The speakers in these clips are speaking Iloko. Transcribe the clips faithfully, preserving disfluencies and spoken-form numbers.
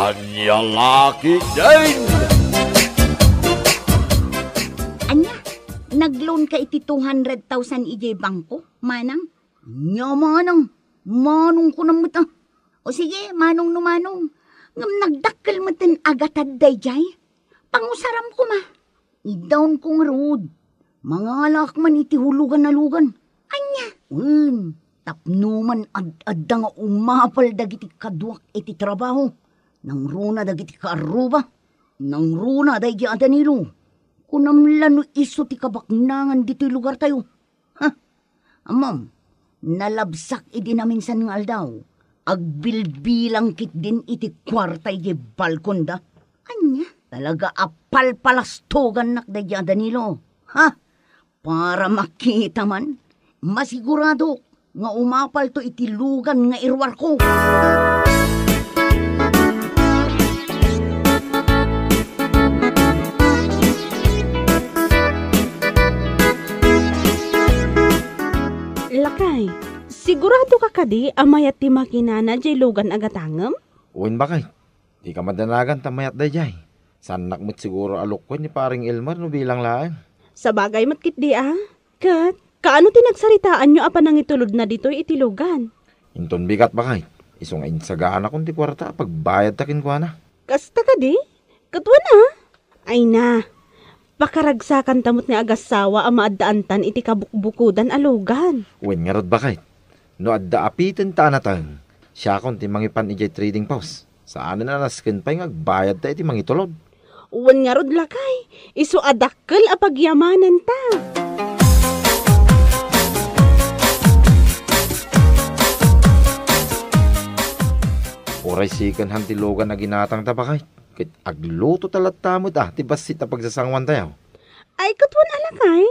Ania la ketdin? Ania, nag-loan ka iti two hundred thousand idiay bangko, manang? Ania manang, manong kunam met a. O sige, manong no manong. Ngem nagdakkel met ti agatad daydiay. Pangusaram koma. Idaonko ngarud. Mangalaak man iti hulugan a lugan. Ania? Wen, tapno man ad-adda nga umapal dagiti kaduak iti trabaho. Nangruna dagiti kaarruba. Nangruna daydi a Danilo. Kunam la no isu ti kabaknangan ditoy lugartayo. Ha? Ammom, nalabsak idi naminsan nga aldaw. Agbilbilang ketdin iti kuarta idiay balkonda. Ania? Talaga a palpalastogannak daydi a Danilo. Ha? Para makita man, masiguradok nga umapalto iti lugan nga iruarko. Lakay, sigurado ka kadi a mayat ti makinana jay lugan a gatangem? Wen, baket. Dika madanagan ta mayat daydiay. Saannak met siguro a lukkoen ni Paring Elmer no bilang laeng. Sabagay met ketdi a. Ket, kaano ti nagsaritaanyo a panangitulodna ditoy iti lugan? Inton bigat, baket. Isu nga insaganaakon ti kuarta a pagbayadta kenkuana. Kasta kadi? Ket wen a? Ay na, pakaragsakanta met nga agassawa a maaddaantan iti kabukbukodan a lugan. Wen ngarud, baket. No adda apitenta a nateng, siakon ti mangipan idiay trading post. Saanen a nasken pay nga agbayadta iti mangitulod. Wen ngarud, lakay, isu a dakkel a pagyamananta. Uray second hand ti lugan a ginatangta, baket, ket agluto ta latta met a ti bassit a pagsasanguantayo. Ay, ket wen a, lakay,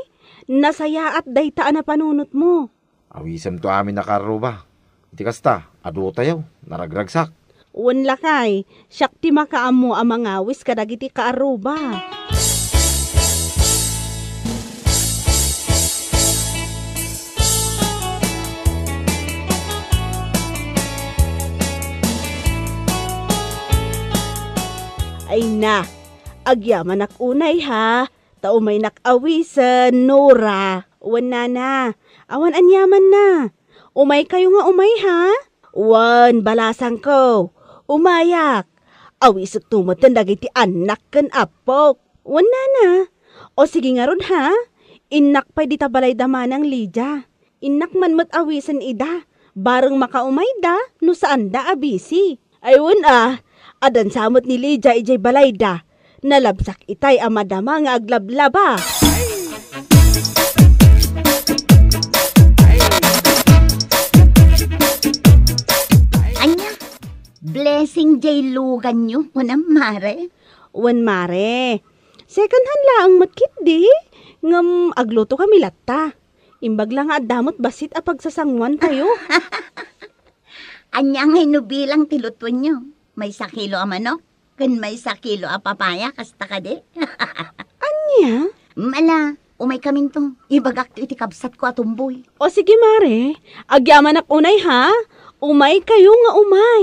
nasayaat dayta a napanunotmo. Awisemto amin a kaarruba. Iti kasta, adutayo, naragragsak. Wen, lakay, siak ti makaammo a mangawis kadagiti kaarruba. Ay na, agyamanak unay, ha? Ta umaynak awisen, Nora. Wen, nana, awan aniamanna. Umaykayo nga umay, ha? Wen, balasangko. Umayak. Awisekto metten dagiti annak ken appok. Wen, nana. O sige ngarud, ha? Innak pay dita balayda manang Lydia. Innak man met awisen ida, bareng makaumayda no saanda a busy. Ay wen a, adansa met ni Lydia idiay balayda. Nalabsak itay a madama nga aglablaba. Ania? Blessing jay luganyo, kunam, mare? Wen, mare. Second hand laeng met ketdi, ngem agluto kami latta. Imbag la nga adda met bassit a pagsasanguantayo. Ania ngay no bilang ti lutuenyo? Maysa kilo a manok ken maysa kilo a papaya, kasta kadi? Ania? Ala, umaykaminto. Ibagakto iti kabsatko a tumboy. O sige, mare. Agyamanak unay, ha? Umaykayo nga umay.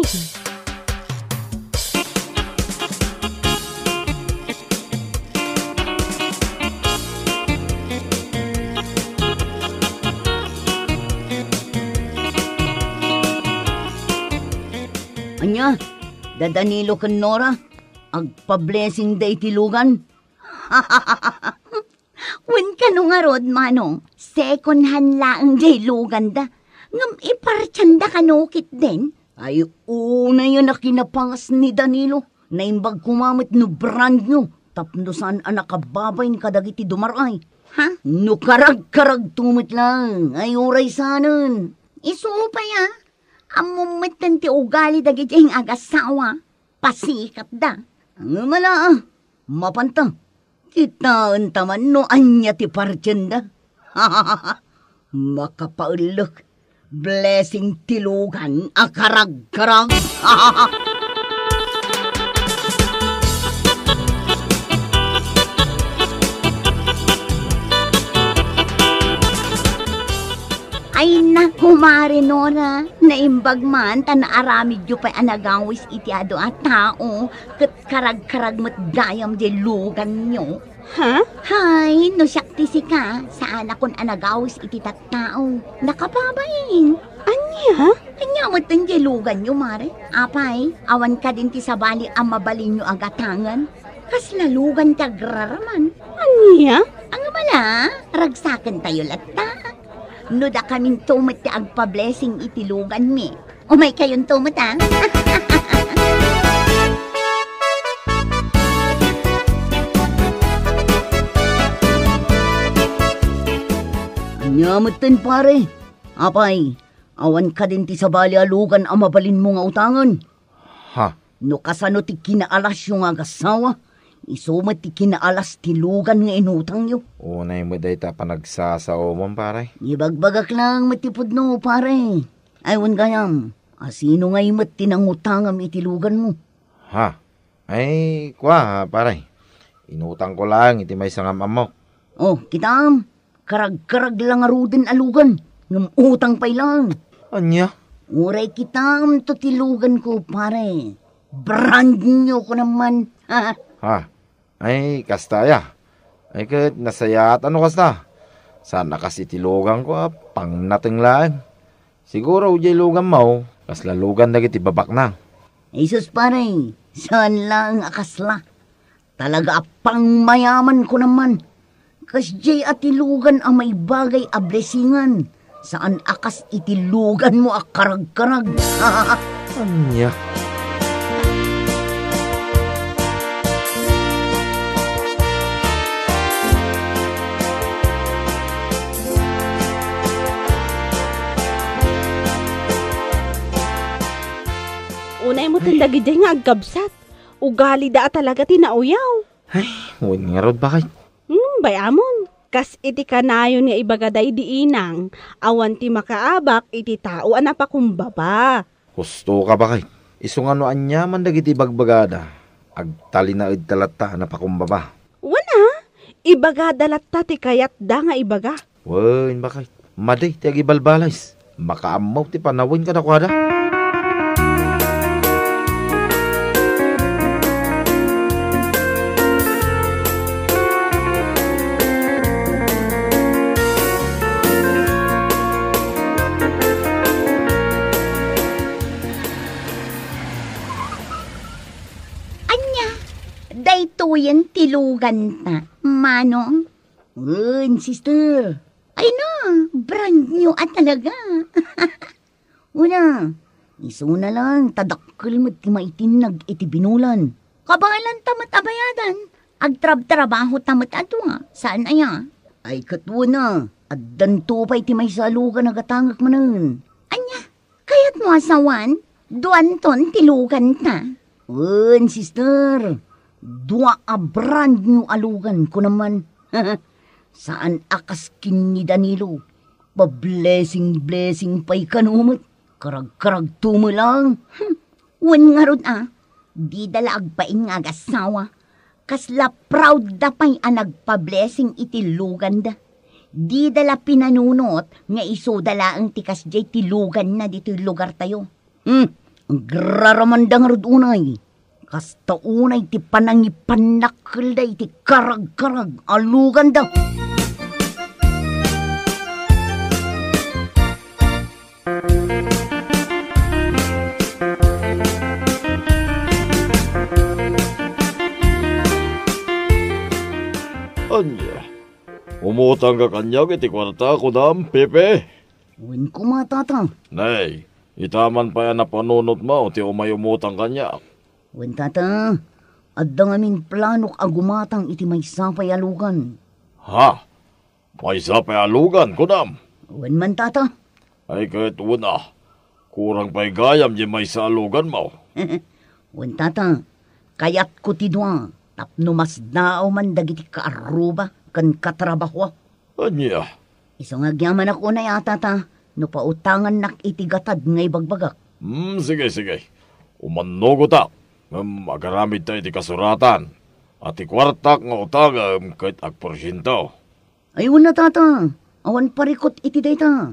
Ania, da Danilo ken Nora, agpa-blessingda iti lugan? Wen, kano ngarud, manong, second hand laeng jay luganda. Ngem ipartianda kano ketdin? Ay, unayen a kinapangas ni Danilo. Naimbag koma met no brand new tapno saan a nakababain kadagiti dumar-ay. Ha? No karagkaragto met laeng, ay uray saanen. Isu pay a, ammom metten ti ugali dagiti agassawa. Pasikatda. Ngem ala, mapanta. Kitaenta man no ania ti partienda. Makapaellek. Blessing ti lugan a karagkarag. Ay, naku, Mare Nora, naimbag man ta naaramidyo pay a nagawis iti adu a tao, ket karagkarag met gayam diay luganyo. Ha? Hay, no siak ti sika, saanakon a nagawis iti tattao. Nakababain. Ania? Ania metten diay luganyo, Mare? Apay, awan kadin ti sabali a mabalinyo a gatangen? Kasla lugan ti agraraman. Ania? Angam a la, ragsakentayo latta. No dakaminto met ti agpa-blessing iti luganmi, umaykayonto met, a. Ania metten, pare? Apay, awan kadin ti sabali a lugan a mabalinmo nga utangen? Ha? No kasano ti kinaalasyo nga agassawa, isu met ti kinaalas ti lugan nga inutangyo. Unay met dayta a panagsasaomon, pare. Ibagbagak laeng met ti pudno, pare. Ay, wen gayam, a sino ngay met ti nangutangam iti luganmo? Ha? Ay, kua, pare. Inutangko laeng iti maysa nga am-ammok. Oh, kitaem, karagkarag la ngaruden a lugan, ngem utang pay laeng. Ania? Uray kitaemto ti luganko, pare. Brand new ko naman. Ha? Ay, kasta aya. Ay, ket nasayaat a no kasta. Saan a kas iti luganko a pangnateng laeng. Siguro, diay luganmo, kasla lugan dagiti babaknang. Ay sus, pare, saan laeng a kasla. Talaga a pangmayaman ko naman. Kasdiay a ti lugan a maibagay a blessingan. Saan a kas iti luganmo a karagkarag. Ania? Unay mo ten dagidiay nga agkabsat. Ugalida a talaga ti nauyaw. Ay, wen ngarud, baket. Hmm, bay-amon. Kas iti kanayon nga ibagada idi inang, awan ti makaabak iti tao a napakumbaba. Husto ka, baket. Isu nga no aniaman dagiti ibagbagada, agtalinaedta latta a napakumbaba. Wen a, ibagada latta ti kayatda nga ibaga. Wen, baket. Madi ti agibalbalis. Makaammo ti panawen kadakuada. Ania, daytoyen ti luganta, Manong? Wen, sister. Ay na, brand new a talaga. Una, isuna lang, ta dakkel met ti maitinnag iti binulan. Kabaelanta met a bayadan, agtrabtrabahota met a dua, saan aya? Ay, ket una, addanto pay ti maysa a lugan a gatangek manen. Ania, kayatmo a sawan? Duanton ti luganta. Wen, sister, dua a brand new a lugan, kunam man. Saan a kas ken ni Danilo. Pa-blessing-blessing pay kano met. Karagkaragto met lang. Hmm. Wen ngarud a, dida la agbain nga agassawa. Kasla proud da pay a nagpa-blessing iti luganda. Dida la pinanunot nga isuda laeng ti kasdiay ti luganna ditoy lugartayo. Hmm, agraramanda ngarud unay. Kasta unay ti panangipannakkelda iti karagkarag a luganda. Ania? Umutangka kaniak iti kuarta, kunam, Pepe? Wen koma, tata. Nay, ita man pay a napanunotmo ti umay umutang kaniak. Wen, tata, adda ngamin planok a gumatang iti maysa pay a lugan. Ha? Maysa pay a lugan, kunam? Wen man, tata. Ay, ket wen a, kurang pay gayam diay maysa a luganmo. Wen, tata, kayatko ti dua, tapno masdaaw man dagiti kaarruba ken katrabahoak. Ania? Isu nga agyamanak unay a, tata, no pautangannak iti gatad nga ibagbagak. Hmm, sige, sige. Umannugotak, ngem agaramidta iti kasuratan, a ti kuartak nga utangem ket agporsiento. Ay, wen a, tata, awan parikut iti dayta.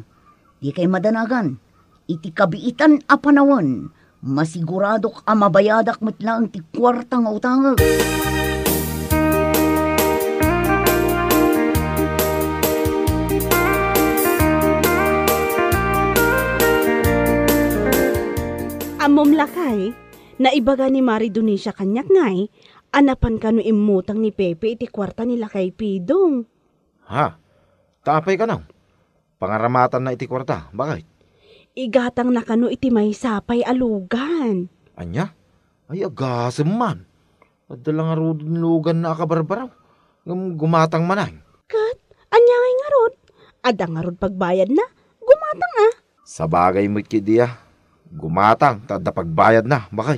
Dikay madanagan, iti kabiitan a panawen, masiguradok a mabayadak met laeng ti kuarta nga utangek. Ammom, lakay, naibaga ni Mari Dionisia kaniak ngay a napan kano immutang ni Pepe iti kuarta ni lakay Pidong. Ha? Ta apay kano? Pangaramatanna iti kuarta, baket? Igatangna kano iti maysa pay a lugan. Ania? Ay, agasem man. Adda la ngaruden luganna a kabarbaraw. Ngem gumatang manen. Ket, ania ngay ngarud? Adda ngarud pagbayadna? Gumatang a. Sabagay met ketdi a. Gumatang ta adda pagbayadna, baket?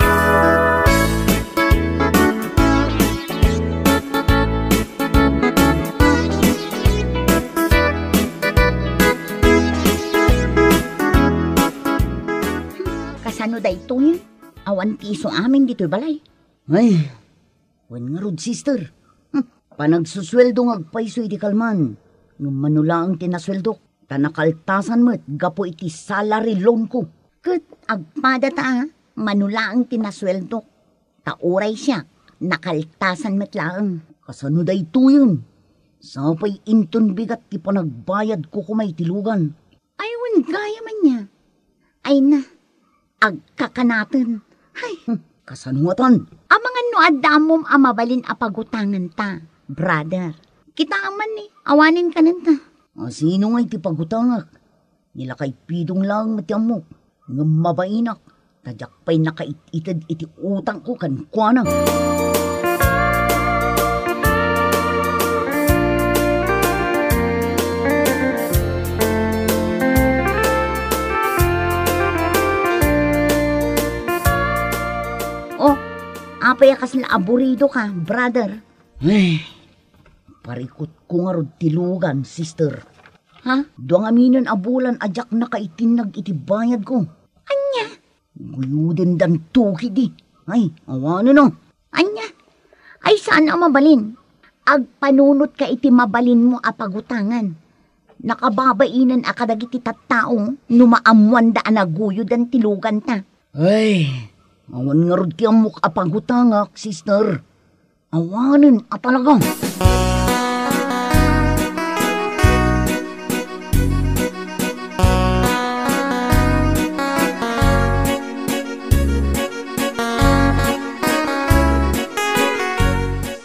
Kasano daytoy? Awan ti isu amin ditoy balay. Ay, wen ngarud, sister. Hmm, panagsusueldo nga agpayso iti kalman. Ngem mano laeng ti nasueldok, ta nakaltasan met gapu iti salary loan ko. Ket agpadata, mano laeng ti nasueldok, ta uray siak, nakaltasan met laeng. Kasano daytoyen? Sapay inton bigat ti panagbayadko koma iti lugan. Ay, wen gayam ania? Ay na, agkakanaten. Ay. Hmm, kasano ngatan? Amangan no adda ammom a mabalin a pagutanganta, brother. Kitaem man ni, awanen kanenta. A, sino ngay ti pagutangak? Ni lakay Pidong laeng met ti ammok. Ngem mabainak, ta diak pay nakait-ited iti utangko kenkuana. Oh, apay a kasla aburidoka, brother? Ay, parikutko ngarud ti lugan, sister. Ha? Dua ngaminen a bulan a diak nakaitinnag iti bayadko. Ania? Guyudendanto ketdi. Ay, awanen a. Ania? Ay, saan a mabalin? Agpanunotka iti mabalinmo a pagutangan. Nakababainen a kadagiti tattao no maammoanda a naguyodan ti luganta. Ay, awan ngarud ti ammok a pagutangak, sister. Awanen a talaga.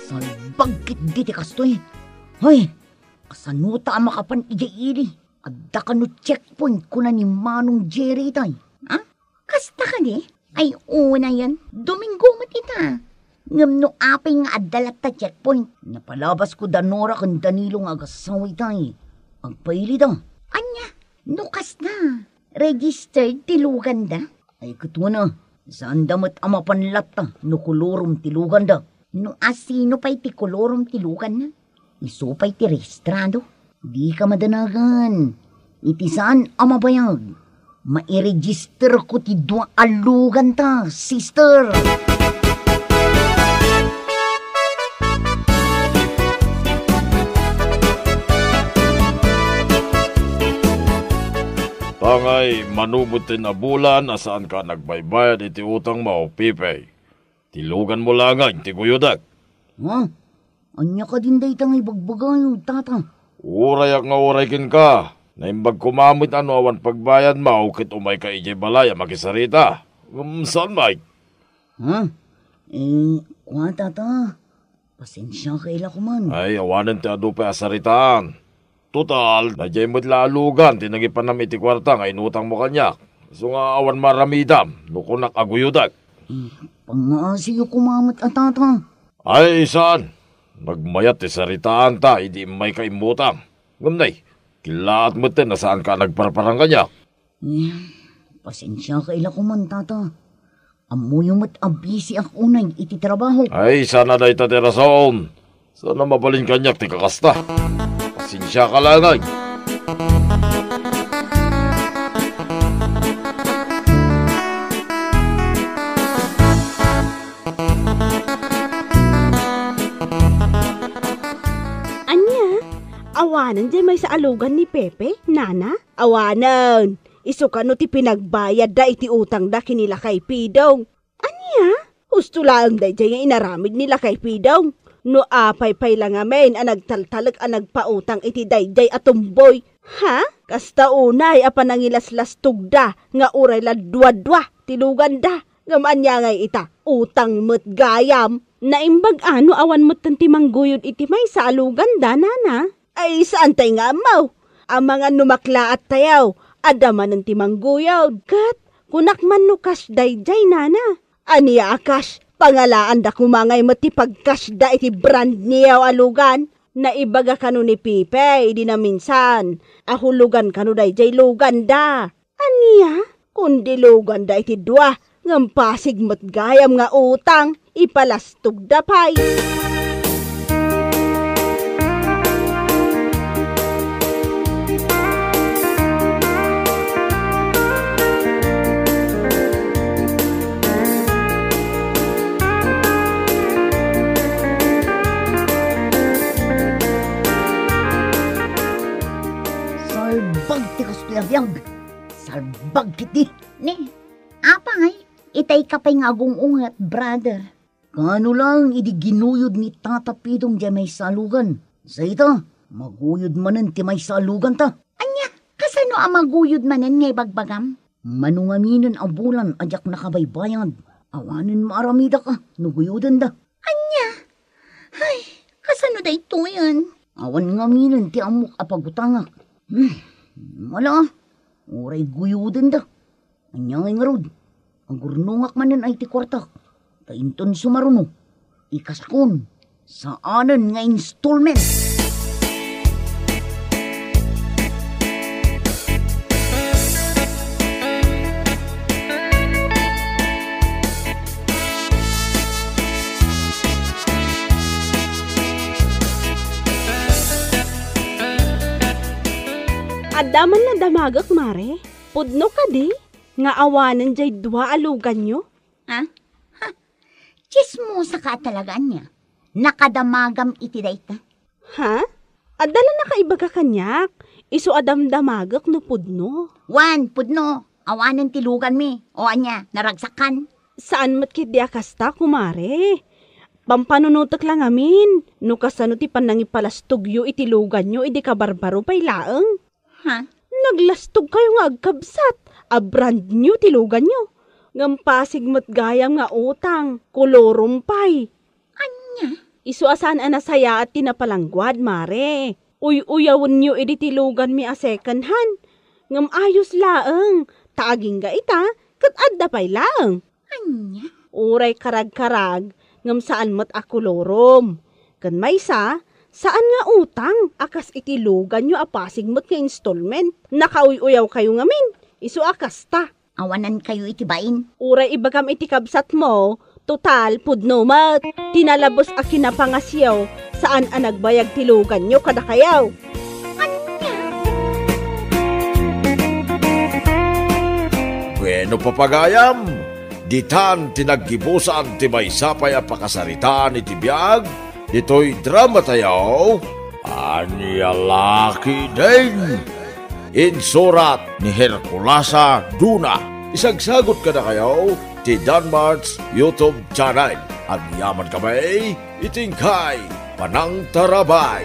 Salbag ketdi ti kastoy. Hoy, kasano ta a makapan idiay ili? Adda kano checkpoint kuna ni Manong Jerry itay? Ha? Kasta kadi? Ay, unayen, Domingo met ita. Ngem no apay nga adda latta checkpoint? Napalabasko da Nora ken Danilo nga agasawa itay. Agpailida. Ania? No kasta, registered ti luganda? Ay, ket wen a, saanda met a mapan latta no kolorom ti luganda. No asino pay ti kolorom ti luganna? Isu pay ti rehistrado. Dika madanagan. Iti saan a mabayag, mairegisterko ti dua a luganta, sister. Tangay, mano met ti nabulan a saanka nagbaybayad iti utangmo, Pepe. Ti luganmo laengen ti guyodek. Ha? Ania kadin dayta nga ibagbagayo, tata? Urayak nga uray kenka. Naimbag koma met a no awan pagbayadmo ket umayka idiay balay a makisarita. Ngem saan met? Ha? Eh, kua, tata. Pasensiaka la koman. Ay, awanen ti adu pay a saritaan. Total, daydiay met la a lugan ti nangipannam iti kuarta nga inutangmo kaniak. Isu nga awan maaramidam no kunak a guyodek. Eh, pangngaasiyo koma met a, tata. Ay, saan. Nagmayat ti saritaanta idi immayka immutang. Ngem nay, kellaat metten a saanka a nagparparang kaniak. Eh, pasensiaka la koman, tata. Ammoyo met a bisiak unay iti trabaho. Ay, saan a dayta ti rason. Saan a mabalin kaniak ti kakasta. Pasensiaka laeng. Ania? Aw, Awanen jay maysa a lugan ni Pepe, nana? Awanen. Isu kano ti pinagbayadda iti utangda ken ni Lakay Pidong. Ania? Husto laeng dayjay nga inaramid ni Lakay Pidong. No apay pay la ngamin a nagtaltalek a nagpautang iti dayjay a tumboy. Ha? Kasta unay a panangilaslastogda nga uray la dua-dua ti luganda. Ngem ania ngay ita? Utang met gayam. Naimbag a no awan metten ti mangguyod iti maysa a luganda, nana? Ay, saan tay nga ammo? Amangan no maklaat tayo, adda manen ti mangguyod. Ket, kunak man no cash dayjay, nana. Ania a cash? Pangalaanda koma ngay met ti pagkashda iti brand new a lugan. Naibaga kano ni Pipe idi naminsan a hulugan kano dayjay luganda. Ania? Kundi luganda iti dua, ngem pasig met gayam nga utang, ipalastogda pay. Salbag ti kastoy a biag. Salbag ketdi. Ni, apay, itay ka pay nga agung-unget, brother. Kaano lang idi ginuyod ni Tata Pidong diay maysa a lugan? Sa ita, maguyod manen ti maysa a lugan ta. Ania, kasano a maguyod manen nga ibagbagam? Mano ngaminen a bulan a diak nakabaybayad, awanen maaramidaka no guyodenda. Ania? Ay, kasano daytoyen? Awan ngaminen ti ammok a pagutangak. Hmm, wala. Uray guyodenda. Ania ngay ngarud? Agurnongak manen ay ti kuartak. Ta inton sumaruno, ikasakon. Saanen nga installment. Adda man nadamagek, Mare? Pudno kadi nga awanen jay dua a luganyo? Ha? Ha? Tsismosa ka talaga, ania? Nakadamagam iti dayta. Ha? Adda la nakaibaga kaniak, isu a damdamagek no pudno. Wen, pudno. Awanen ti luganmi. O ania, naragsakan? Saan met ketdi a kasta, kumare. Pampanunotek la ngamin, no kasano ti pannangipalastogyo iti luganyo idi kabarbaro pay laeng. Ha? Naglastog kayo nga agkabsat a brand new ti luganyo. Ngem pasig met gayam nga utang, kolorom pay. Ania? Isu a saan a nasayaat ti napalangguad, Mare. Uy-uyawenyo idi ti luganmi a second hand. Ngem ayos laeng, ta agingga ita, ket adda pay laeng. Ania? Uray karagkarag, ngem saan met a kolorom. Ken maysa, saan nga utang a kas iti luganyo a pasig met nga installment. Nakauy-uyaw kayo ngamin, isu a kasta. Awanan kayo iti bain. Uray ibagam iti kabsatmo, total, pudno met. Ti nalabes a kinapangasiyo, saan a nagbayag ti luganyo kadakayo. Ania? Bueno, papagayam, ditan ti naggibusan ti maysa pay a pakasaritaan iti biag ditoy drama tayo, Ania la ketdin? Insurat ni Herculasa Duna. Isagsagot kadakayo ti Danmart's YouTube channel. Agyaman kami iti inkay panangtarabay.